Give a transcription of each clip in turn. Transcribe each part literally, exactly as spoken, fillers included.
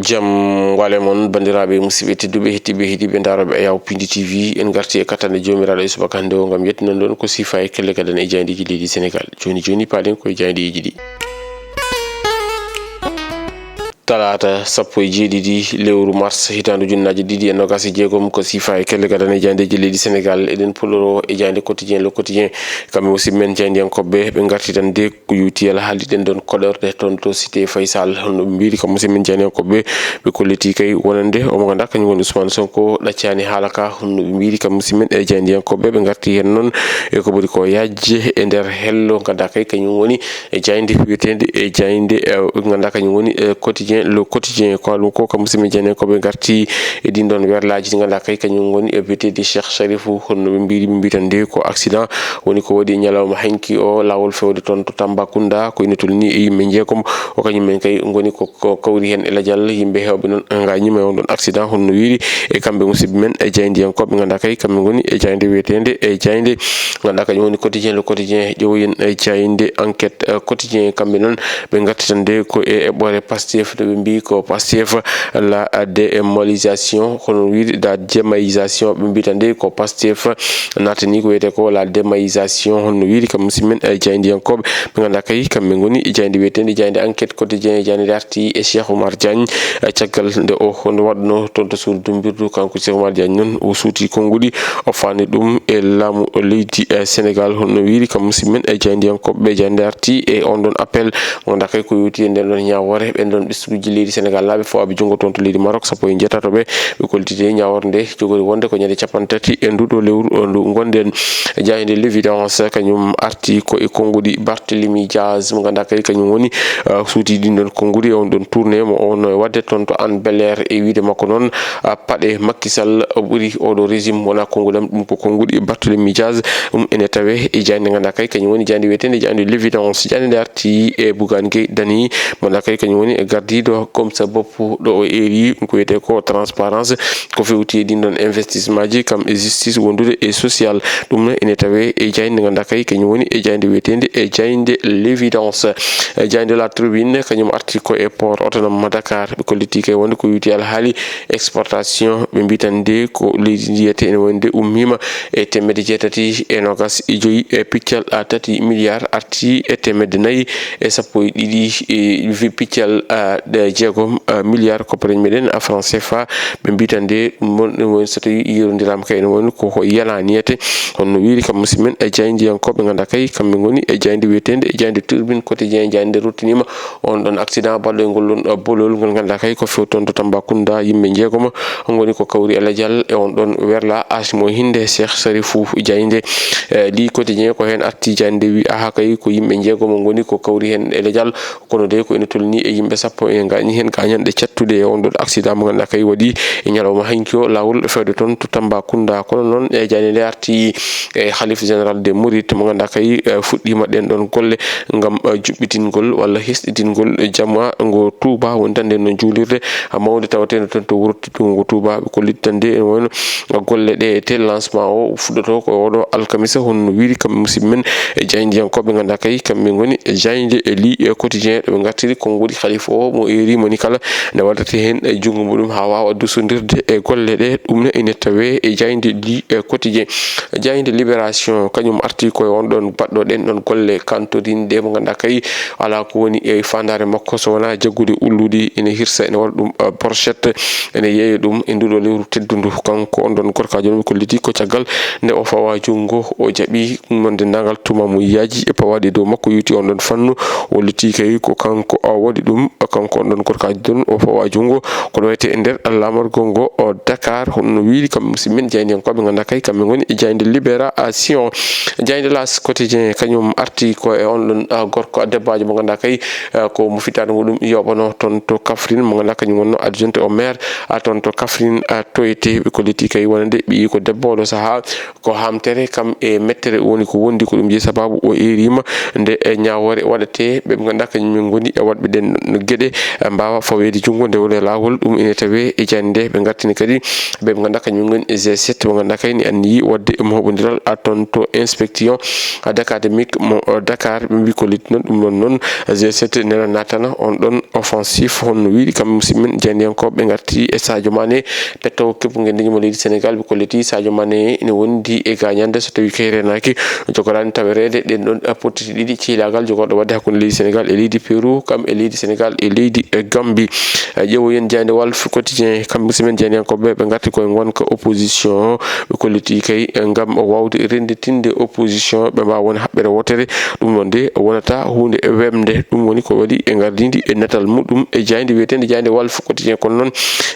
Jam wale mon, banndiraaɓe, musidɓe tedduɓe, heɗtiiɓe, heɗiiɓe, ndaarooɓe Ayaw Pindi T V. En ngarti e kattanɗe Joomiraaɗo e subaka hannde o ngam yettinan ɗon ko siifa e kelle gadane e jaayndeeji leydi Senegaal. Jooni jooni, paalen ko e jaayndeeji ɗi. Talaata sappo e jeeɗiɗi lewru mars hitaande ujunnaaje ɗiɗi e noogaas e jeegom, ko siifa e kelle gadane e jaayndeeji leydi Senegaal. Eɗen puɗɗoroo e jaaynde Quotidien, Le Quotidien. Kamɓe musidɓe men jaayndiyankooɓe, ɓe ngarti tan de ko yowti e alhaali ɗen ɗon koɗorɗe toon to Cité Faysal. Hono ɓe mbiiri kam musidɓe men jaayndiyankooɓe, ɓe kolliti kay wonande omo ngannduɗaa kañum woni Ousmane Sonko ɗaccaani haala ka. Hono ɓe mbiiri kam musidɓe men e jaayndiyankooɓe, ɓe ngarti heen noon e ko ɓuri ko yaajde e nder hello, ngannduɗaa kay kañum woni e jaaynde wiyeteende e jaaynde, eh, ngannduɗaa kañum woni, eh, Quotidien, Le Quotidien. Ko ɗum ko kam musidɓe men jaayndiyankooɓe ngarti e ɗin ɗon werlaaji ɗi ngannduɗaa kay kañum woni e biyeteeɗi Cheikh Sharifou. Hono ɓe mbiiri, ɓe mbiyi tan de ko accident woni ko waɗi ñalawma hanki o, laawol fewde toon to Tambacounda, ko ina tolni e yimɓe jeegom. O kañum en kay ngoni ko, ko kawri heen e lajal, yimɓe heewɓe noon ngañiima e on ɗon accident, hono wiiri e kamɓe musidɓe men e jaayndiyankooɓe, ngannduɗaa kay kamɓe ngoni e jaaynde wiyeteende e jaaynde, ngannduɗaa kañum woni Quotidien, Le Quotidien. Ƴeewoyen e jaaynde Enquête, eh, Quotidien, kamɓe noon ɓe ngarti tan de ko e eɓɓoore Pastef, to ɓe mbiyi ko Pastef la démolisation, hono wiiri la démaïsation, ɓe mbiyi tan de ko Pastef naatani ko wiyetee ko la démaïsation, hono wiiri kam musidɓe men e jaayndiyankooɓe, ɓe ngannduɗaa kay kamɓe ngoni e jaaynde wiyeteende jaaynde Enquête Quotidien. Jaaynde arti e Cheikh Oumar Diagne, eh, caggal nde o, nde waɗno toon to suudu dumbirdu, kanko Cheikh Oumar Diagne noon o suuti konnguɗi, o faani ɗum e laamu leydi, eh, Senegaal, hono wiiri kam musidɓe men e jaayndiyankooɓe. Jaaynde arti e on ɗon appel mo ngannduɗaa kay ko yowti e nden ɗon ñaawoore ɓen ɗon ɓesnguuji leydi Senegaal laaɓe fawaaɓe junngo toon to leydi Maroc, sappo e njeetato ɓe, ɓe kolliti de ñaawoore nde jogori wonde ko ñande capanɗe tati e nduɗo lewru, o, ndu ngonɗen. Jaaynde L'Évidence kañum arti ko e konnguɗi Barthélemy Diaz mo ngannduɗaa kay kañum woni, uh, suuti ɗin ɗon konnguɗi e on ɗon tournée mo o wonno e waɗde toon to Hann Bel-Air. E wiyde makko noon, uh, paɗe Macky Sall ɓuri oɗo régime, wona konngudi am, ɗum ko konnguɗi Barthélemy Diaz. Ɗum ene tawee e jaaynde ngannduɗaa kay kañum woni jaaynde wiyeteende jaaynde L'Évidence. Jaaynde nde arti e Bougane Gueye Dany mo ngannduɗaa kay kañum woni e gardiiɗo comme ça bopp ɗo o eeri ko wiyetee ko transparence, ko fewti e ɗin ɗon investissement ji kam e justice wondude e social. Ɗum ne ene tawee e jaaynde ngannduɗaa kay kañum woni e jaaynde wiyeteende e jaaynde L'Évidence. E jaaynde La Tribune kañum arti ko e port autonome mo Dakar, ɓe kolliti kay wonde ko yowti alhaali exportation, ɓe mbiyi tan de ko leydi ndi yiyetee ene wonde ummiima e teemedde jeetati e noogaas e joyi e piccal a tati milliard, arti e teemedde nayi e sappo e ɗiɗi e wi-, piccal, a, ɗe jeegom, a, milliard koppareeje meɗen, a, franc C F A. Ɓe mbiyi tan de ɗum won, ɗum woni so tawii yirondiraama kay ene woni ko, ko yanaani yiyetee. Hono wiiri kam musidɓe men e jaayndiyankooɓe ngannduɗaa kay kamɓe ngoni e jaaynde wiyeteende e jaaynde Tribune Quotidien. Jaaynde ruttiniima on ɗon accident baɗɗo e ngol ɗon, a, bolol ngol ngannduɗaa kay ko few toon to Tambacounda, yimɓe jeegom ngoni ko kawri e lajal e on ɗon werla asmo hinde Cheikh Sarifou. Jaaynde, eh, Le Quotidien ko heen arti, jaaynde wi aha kay ko yimɓe jeegom ngoni ko kawri heen e lajal, kono de ko ene tolni e yimɓe sappo e ngañi heen gañanɗe cattuɗe e on ɗon accident mo ngannduɗaa kay waɗi e ñalawma hanki o laawol fewde toon to Tambacounda. Kono noon e jaaynde nde arti e Khalife Général des Mourides mo ngannduɗaa kay, eh, fuɗɗiima ɗen ɗon golle ngam, eh, juɓɓitingol walla hesɗitingol jama ngo Touba woni tan nden ɗon juulirde, ah, mawnde tawateende toon to wuro teddungo ngo Touba. Ɓe kolliti tan de ene wayno golle ɗe te lancement o fuɗɗoto ko oɗo alkamisa, hono wiiri kamɓe musidɓe men e jaayndiyankooɓe ngannduɗaa kay kamɓe ngoni e jaaynde e Le Quotidien ɗo ɓe ngartiri konnguɗi Khalife o mo eeri mo ni kala nde waɗata heen e junngo muɗum haa waawa dusondirde e golle ɗe. Ɗum ne ene tawee e jaaynde Le Quotidien. Jaaynde Libération kañum arti ko e on ɗon baɗɗo ɗen ɗon golle kantorinɗe mo ngannduɗaa kay alaa ko woni e faandaare makko so wonaa jaggude ulluɗi ene hirsa ene waɗa ɗum, eh, brochette, ene yeeya ɗum e nduɗo lewru teddundu. Kanko on ɗon gorkaajo ɗum kolliti ko caggal nde o fawa junngo, o jaɓi mo denndaangal tuma mo yaaji e pawaaɗi dow makko yowti on ɗon fannu, o lutti kay ko kanko o waɗi ɗum. Kanko on ɗon gorkaajo ɗon o fawa junngo ko ɗo wiyetee e nder laamorgo ngo, o Dakar, hono wiiri kamɓe musidɓe men jaayndiyankooɓe ngannduɗaa kay kamɓe ngoni e jaaynde Libération. Jaaynde L'As Quotidien kañum arti ko e on ɗon, ah, gorko, ah, debbaajo mo ngannduɗaa kay, ah, ko mo fitaande muɗum yoɓano toon to Kaffrine, mo ngannduɗaa kañum wonno adjointe au maire, ah, toon to Kaffrine, ah, Toyete. Ɓe kolliti kay wonande ɓiyi ko debbo oɗo sahaa ko haamtere kam e mettere woni ko wondi ko ɗum jeyi sababu o eeriima nde e ñaawoore waɗetee ɓe ɓe ngannduɗaa kañum en ngoni e waɗɓe ɗen geɗe. mbaawa faweede junngo nde woni e laawol. Ɗum ene tawee e jannde nde. Ɓe ngartini kadi ɓe ɓe ngannduɗaa kañum ngoni G sept, mo ngannduɗaa kay ne anniyi waɗde mooɓondiral a toon to inspection d'académique mo Dakar. Ɓe mbi ko litti noon ɗum ɗon noon G sept nena naatana on ɗon offensif. Honno wiiɗi kam musidɓe men jaayndiyankooɓe, ɓe ngarti e Sadio Mané, pettowo kebbuge ndeñi mo leydi Sénégal. Ɓe kolliti Sadio Mané ene wondi e gaañande so tawi kay reenaaki, jogoraani tawereede ɗen ɗon pottiti ɗiɗi ciilaagal jogorɗo waɗde hakkunde leydi Sénégal e leydi Pérou, kam e leydi Sénégal e leydi e Gambie. Ƴeewoyen jaaynde Walf Quotidien, kamɓe simen jaayndiyankooɓe ɓe ngarti koye ngonka opposition. Ɓe kolliti kay ngam waawde rennditinde opposition, ɓe mbaawa won haɓɓere wootere. Ɗum noon de wonata huunde wemde. Ɗum woni ko waɗi e ngardindi e natal muɗum e jaaynde wiyeteende jaaynde Walf Quotidien. Kono noon,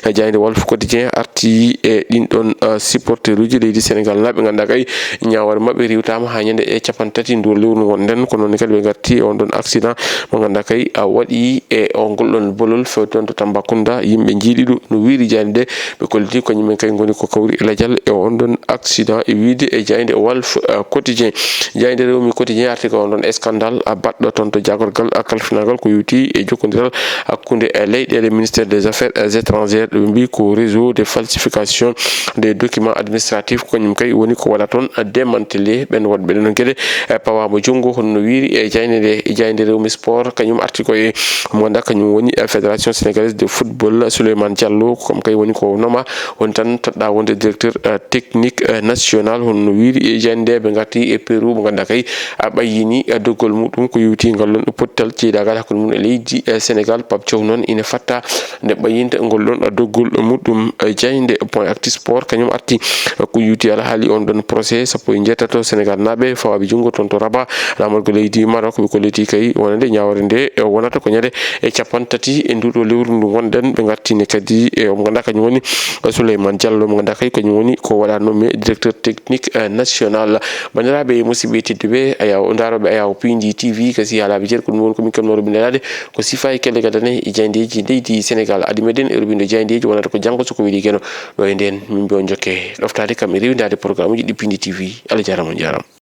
e jaaynde Walf Quotidien arti e ɗin ɗon, uh, supporteruji leydi Sénégal naaɓe, ngannduɗaa kay ñaawoore maɓɓe riwtaama haa ñande e capanɗe tati ndu lewru ngonɗen. Kono noon kadi ɓe ngarti e on ɗon accident mo ngannduɗaa kay a waɗi e on ngol ɗon bolol fewti toon to Tambacounda. Yimɓe njiiɗi ɗum no wiiri jaaynde nde. Ɓe kolliti ko ñimmen kay ngoni ko kawri e lajal e on ɗon accident e wiide e jaaynde Walf, uh, Quotidien. Jaaynde Rewmi Quotidien arti ko on ɗon scandale a baɗɗo toon to jaagorgal a kalfinaagal ko yowti e jokkondiral hakkunde e leyɗeele, ministère des affaires étrangères. Ɓe mbi ko réseau de falsification des documents administratifs, ko kañum kay woni ko waɗa toon démantelé. Ɓen waɗɓe ɗen geɗe, eh, pawaama junngo, honno wiiri e jaaynde nde. E jaaynde Rewmi Sport, kañum arti ko e mo ngannduɗaa kañum woni, eh, Fédération Sénégalaise de Football, Souleymane Diallo, ko kam kay woni ko noma, woni tan toɗɗaa wonde directeur, eh, technique, eh, national. Honno wiiri e jaaynde nde, ɓe ngarti e Pérou mo ngannduɗaa kay a ɓayyini, eh, doggol muɗum ko yowti ngal ɗon pottal ceydaagal hakkunde mum e leydi, eh, Sénégal. Pape Thiaw noon ina fatta nde ɓayyinta ngol ɗon, eh, doggol muɗum, eh, jaaynde Point Actu Sport kañum arti, eh, ko yowti alhaali on ɗon procès sappo e njeetato Sénégal naaɓe fawaaɓe junngo toon to Rabat, laamorgo leydi Maroc. Ɓe kolliti kay wonande ñaawre nde, eh, wonata ko ñande e capanɗe tati e nduɗo lewru ndu ngonɗen. Ɓe ngartini kadi e mo ngannduɗaa kañum woni Souleymane Diallo, mo ngannduɗaa kay kañum woni ko waɗa nommé directeur technique, eh, national. Banndiraaɓe e musidɓe tedduɓe, ayaw, ndaarooɓe ayaw P N G T V, kasi haalaaɓe jeer, ko ɗum woni ko min kam no robindaade ko sifa e kelle gadane e jaayndeeji leydi Sénégal. Adi meɗen e robindo jaayndeeji wonata ko janngo so ko weli Geno. Ɗo e nden min mbiyo jokke ɗoftaade kam e rewindaade programme uji ɗi P N G T V. Allah jaaraama, on jaaraama.